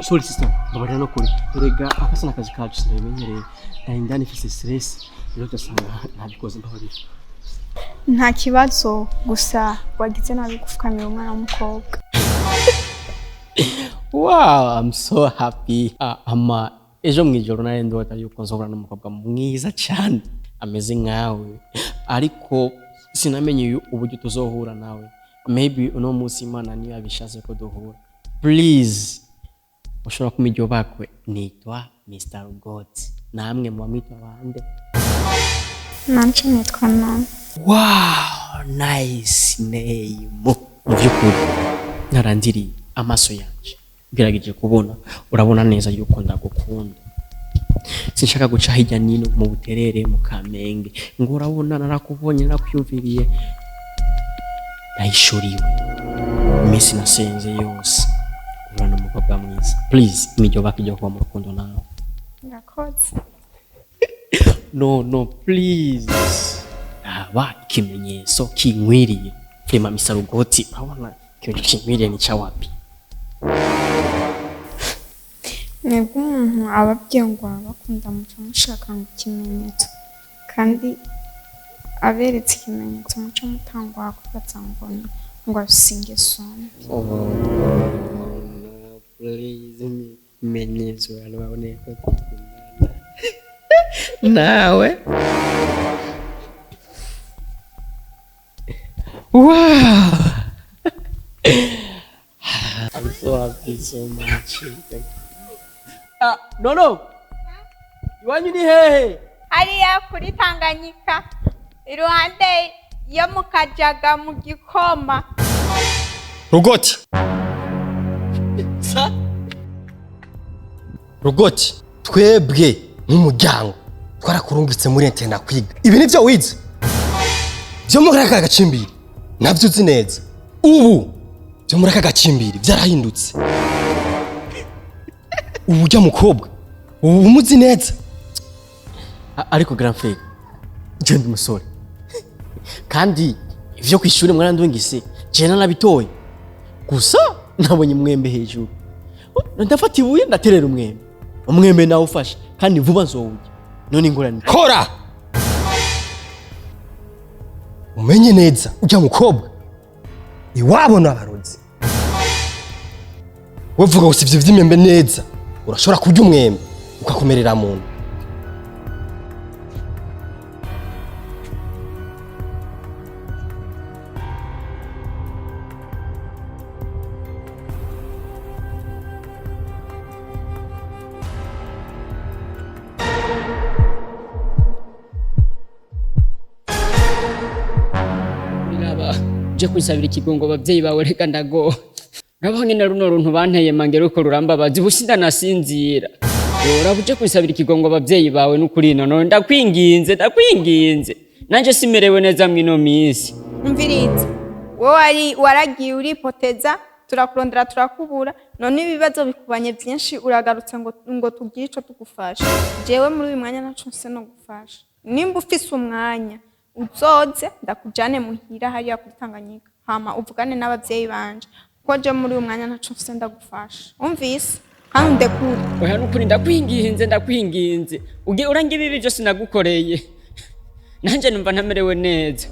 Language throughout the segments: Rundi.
Sorry sister, mbabarira no kuri. Erega akasa n'akazi kacu sinabimenyereye. Nari ndani mfise stress, rero ugasanga ntabikoze, mbabarira. Nta kibazo, gusa wagize nabi gupfukamira umwana w'umukobwa. Wow, I'm so happy. Ah, ama ejo mwijoro nari ndota yuko nzohura n'umukobwa mwiza cyane ameze nkawe, ariko sinamenye uburyo tuzohura nawe. Maybe uno munsi Imana niyo yabishatse ko duhura. Please, ushobora kumpa iryo bakwe. Nitwa Mr. Rugoti. Namwe muba mwitwa bande? Nanje nitwa Nana. Wow, nice name. Mu by'ukuri narandiriye amaso yanje ngerageje kubona, urabona neza yuko ndagukunda. Sinshaka guca hirya nino mu Buterere, mu Kamenge, ngo urabona narakubonye, narakwiyumviriye, ndayishuriwe iminsi nasenze yose guhura n'umukobwa mwiza. Please, niryo bakijya kuba mu rukundo nawe. Urakoze. No, no, please, aba ikimenyetso kinkwiriye. Vraiment, Mr. Rugoti, urabona ikimenyetso kinkwiriye ni cawapi? Mwebwe umuntu aba abwiye ngo arabakunda, muca mushaka ngo ikimenyetso, kandi aberetse ikimenyetso muca mutangwa kwibaza ngo afise ingeso mbi. Oh, please, ibimenyetso abantu babone ko dukundana nawe. Wow, I'm so happy, so much. Thank you. Ah, no, no, iwanyu ni hehe? Hariya kuri Tanganyika, iruhande yo mu Kajaga, mu Gikoma. Rugoti. Sa. Rugoti, twebwe nk'umuryango twarakurungitse muri internat kwiga. Ibi nivyo wize byo muri aka gacimbiri, navyo uzi neza. Ubu byo muri aka gacimbiri byarahindutse. Ubu ujya mukobwa ubu umuzi neza. Ariko grand frère, je ndi umusore, kandi ivyo kwishuri mwarandungise je nanabitoye. Gusa nabonye umwembe hejuru, ndafata ibuye ndaterera umwembe, umwembe nawufashe kandi vuba nzowurya. None ingorane? Kora umenye neza, ujya mukobwa iwabo n'abarozi. We vuga gusa ivyo vy'imyembe neza, urashobora kurya umwembe ukakomerera mu nda. Biraba uje kwisabira ikigongo ababyeyi bawe, reka ndago ngabaho nyine runo runtu banteye mangera uko rurambabaza, ubu sindanasinzira. Uraba uje kwisabira ikigongo ababyeyi bawe n'ukuri. None ndakwinginze, ndakwinginze, nanje simerewe neza mw'ino minsi. Umviriza, wowe wari waragiye uripoteza, turakurondera turakubura, none ibibazo bikubanye byinshi, uragarutse ngo tugire ico tugufasha. Jewe muri uyu mwanya ntaco mfise no gufasha. Nimba ufise umwanya, uzoze ndakujane muhira hariya kuri Tanganyika, hama uvugane n'abavyeyi banje, kuko je muri uyu mwanya ntaco mfise ndagufasha. Umvise? Kandi undekure. Oya, n'ukuri ndakwinginze, ndakwinginze, ugiye urangira ibi byose nagukoreye, nanje numva ntamerewe neza.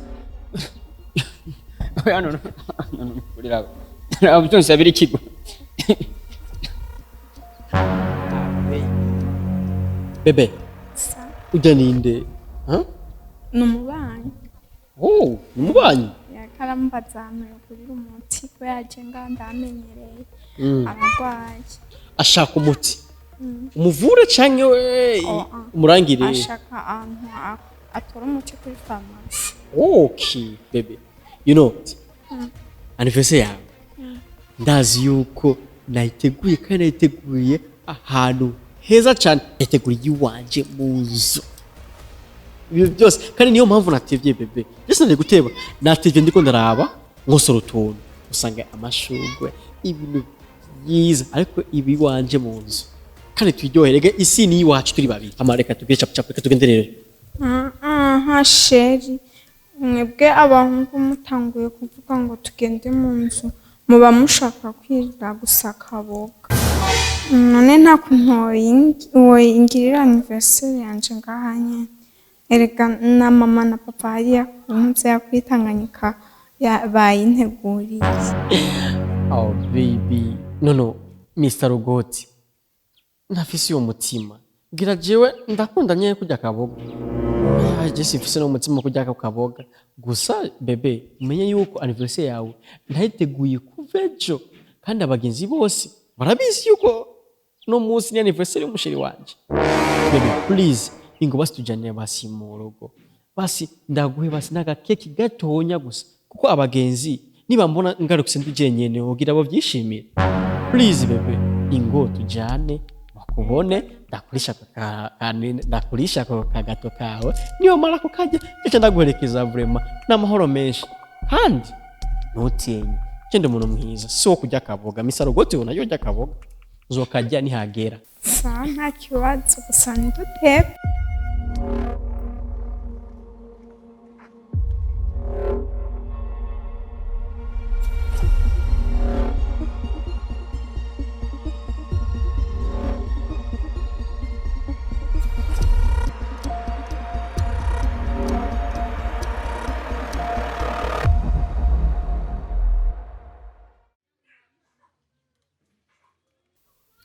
Oya, no, no, no, no, raba raba byonsabira ikigo. Bébé. Sa. Ujya ninde? Huh? Ni umubanyi. Oh, ni umubanyi. Yakarambaza ahantu yogurira umuti, ko yaje ngaha ndamenyereye, ararwaye. Ashaka umuti, umuvure canke we Oh, ah. umurangire? Ashaka ahantu atora umuti kuri farumasi. Okay, baby. You know, anniversaire yawe ndazi yuko nayiteguye, kandi nayiteguye ahantu heza cyane, nayiteguriye iwanje mu nzu, ibintu byose. Kandi niyo mpamvu natevye, bébé. Byose nari guteba, natevye ndiko ndaraba nkosora utuntu, usanga amashurwe, ibintu byiza, ariko ibi iwanje mu nzu. Kandi twiryoherege, isi ni iwacu turi babiri. Hama reka tugire chapu chapu, reka tugende rero. Aha chéri, mwebwe abahungu mutanguye kuvuga ngo tugende mu nzu, muba mushaka kwirira gusa akaboga. None nta kuntu woyingirira anniversaire yanje ngaha nyene? Erega na mama na papa hariya kunze kuri Tanganyika bayinteguriye. Oh baby, no no, Mr. Rugoti, ntafise uwo mutima. Bwira jewe ndakunda nyene kurya akaboga. Je simfise no mutima kurya ako kaboga. Gusa bébé, umenye yuko anniversaire yawe ndayiteguye kuva ejo, kandi abagenzi bose barabizi yuko no munsi ni anniversaire y'umu chéri wanje. Bébé, please, ingo basi tujane basi mu rugo, basi ndaguhe basi n'agakeki gatonya gusa, kuko abagenzi niba mbona ngarutse ndi jenyene wogira bo byishimire. Please bébé, ingo tujane bakubone, ndakurisha ndakurisha ako kagato kawe, niyo mara kukarya ndetse ndaguherekeza. Vraiment n'amahoro menshi, kandi ntutinye, je ndi umuntu mwiza, si wo kurya akaboga. Misarogoti nayo urya akaboga, uzokarya nihagera. Sawa, nta kibazo, gusa ntidutebe.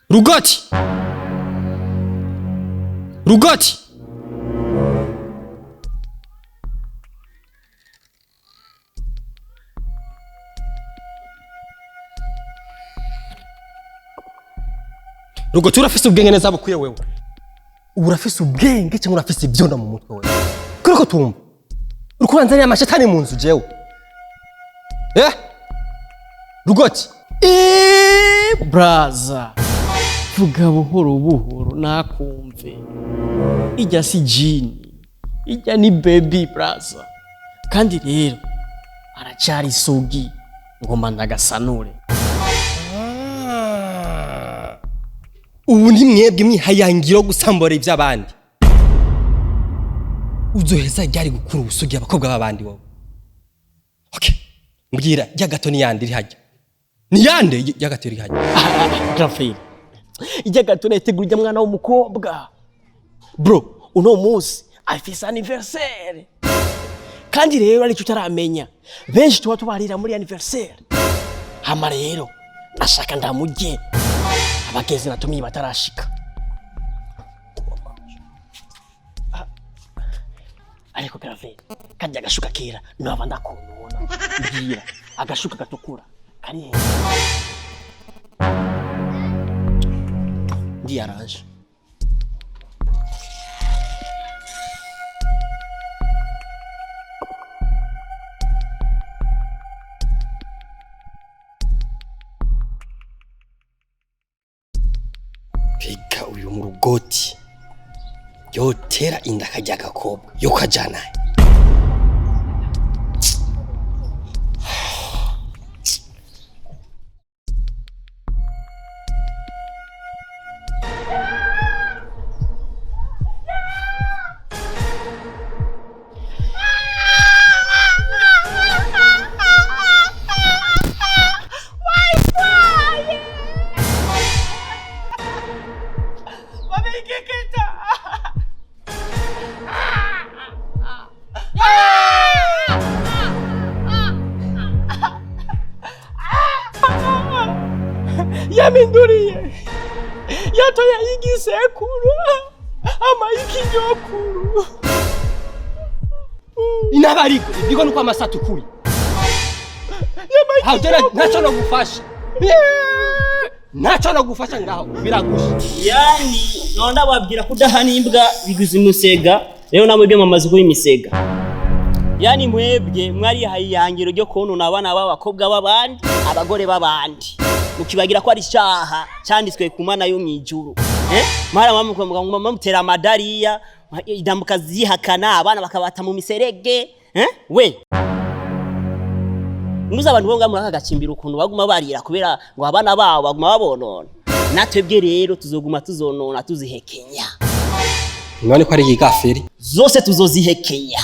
Rugoti, Rugoti, Rugoti, urafise ubwenge neza bukwiye wewe? Urafise ubwenge cyangwa urafise ivyonda mu mutwe wewe? Kuriko tumva uriko uranzanira amashetani mu nzu jewe, eh Rugoti? Braza, vuga buhoro buhoro nakumve. Ijya si jini, ijya ni baby, braza. Kandi rero aracyari isugi, ngomba ndagasanure. Ubu ni mwebwe mwihayangiro gusambura iby'abandi. Uzoheza ryari gukura ubusugi abakobwa b'abandi wowe? Okay, mbwira, rya gato ni yande iri hajya? Ni yande rya gato iri hajya? Graferi, ijya gato nayitegura ujya mwana w'umukobwa, bro. Uno munsi afise anniversaire, kandi rero aricyo utaramenya, benshi tuba tubarira muri anniversaire. Hama rero nashaka ndamurye abagenzi natumiye batarashika. Ariko Graferi, karya agashuka kera naba ndakunona. Mbwira, agashuka gatukura kari he? Ndiyaranje. Mbega uyu mu Rugoti yotera inda akajya agakobwa yo kajana? Yaminduriye yatoya igisekuru ama ikinyokuru. Inabariko ibiko nuko amasatu kuri tena, ntacyo no gufasha, ntacyo no gufasha ngaho biragusha. Yani nonda babwira kudahana imbwa biguze umusega. Rero namwe byo mamaze kuba imisega. Yani mwebwe mwarihaye ihangiro ryo konona abana b'abakobwa b'abandi, abagore b'abandi, mukibagira ko ari icyaha cyanditswe ku Mana yo mw'ijuru, eh? Mara mutera amadariya idambuka zihakana abana bakabata mu miserege, eh? We muzi abantu bo ngaho muri aka gacimbiri ukuntu baguma barira kubera ngo abana babo baguma babonona. Natwebwe rero tuzoguma tuzonona tuzihekenya. None ko ari igaferi? Zose tuzozihekenya.